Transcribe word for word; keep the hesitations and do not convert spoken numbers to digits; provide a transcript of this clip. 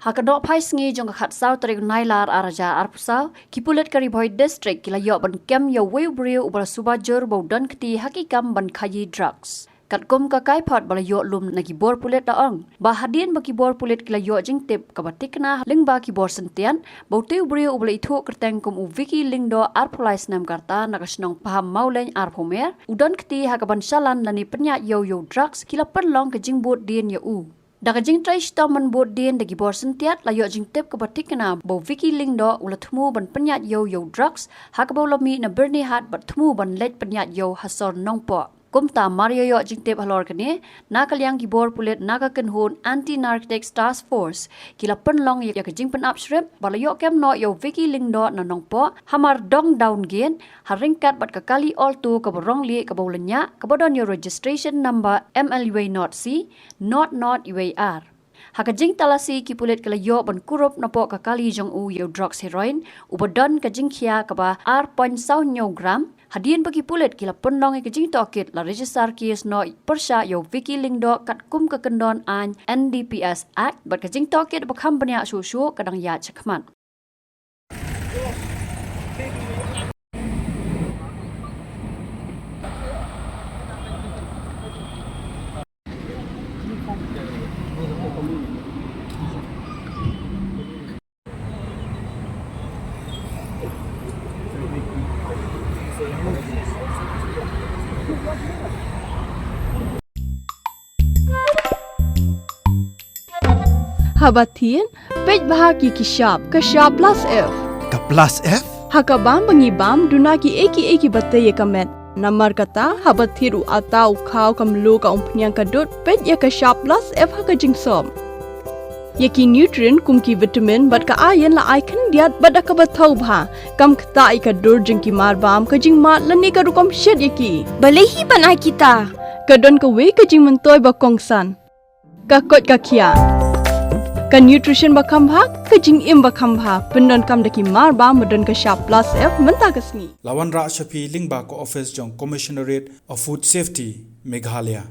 Ha ka nohphai sngi jong ka khatsaw tarik Nailar arhajar arphew saw, ki pulit ka Ri Bhoi District ki la ïoh ban kem ïa uwei u briew uba la suba jur ba u don kti ha ki kam ban khaïi drugs. Katkum ka kaiphod ba la ïoh lum na ki bor pulit da ong ba hadien ba ki bor pulit ki la ïoh jingtip kaba thikna lyngba ki bor syntiat ba utei u briew uba la ithuh kyrteng kum u Vicky Lyngdoh arphew lai snem ka rta na ka shnong Paham Mawlein arphew mer u don kti ha kaban shalan lane pynïaid ïew ïa u drugs, ki la pynlong ka jingbud dien ïa u. Da ka jingtrei shitom ban bud dien da ki bor syntiat la ïoh jingtip kaba thikna ba u Vicky Lyngdoh u la thmu ban pynïaid ïew ïa u drugs ha kaba u la mih na Byrnihat bad thmu ban leit pynïaid ïew ha sor Nongpoh. Kumta mar ïa ïoh jingtip halor kane, na ka liang ki bor pulit na ka kynhun Anti Narcotics Task Force ki la pynlong ïa ka jingpynap shrip bad la ïoh kem noh ïa u Vicky Lyngdoh na Nongpoh hamar dong daw ngin ha ryngkat bad ka kali Alto kaba rong lieh kaba u la ñiah kaba don ïa u registration number M L uwei not C not not uwei ar. Ha ka jingtalasi ki pulit ki la ïoh ban kurup napoh ka kali jong u ïa u drugs heroin uba don ka jingkhia kaba ar point saw hynñiew gram. Hadien ba ki pulit ki la pynlong ïa ka jingtohkit la register case noh pyrshah ïa u Vicky Lyngdoh katkum ka kyndon aiñ N D P S Act bad ka jingtohkit ba kham bniah shuh shuh ka dang ïaid shakhmat. Haba thied, peit bha ki ki shap, ka shap plus F. Ka plus F? Ha ka bam ba ngi bam, duna ki ei ki ei ki ba tei ïa ka met. Namar kata, haba thied u atta u khaw ka mluh ka umphniang ka dud, peit ïa ka shap plus F ha ka jingsop. Ïa ki nutrient kum ki vitamin bad ka iron la ai khyndiat bad da kaba thaw bha. Kam ktah ïa ka dur jong ki mar bam, ka jingmad lane ka rukom shet ïa ki. Balei hi ban ai kita? Ka don kawei ka jingmyntoi ba kongsan. Ka koit ka khiah. Ka nutrition ba kham bha, ka jingim ba kham bha. Pyndonkam da ki mar bam ba don ka shap plus F mynta ka sngi. La wanrah sha phi lyngba ka office jong Commissionerate of Food Safety, Meghalaya.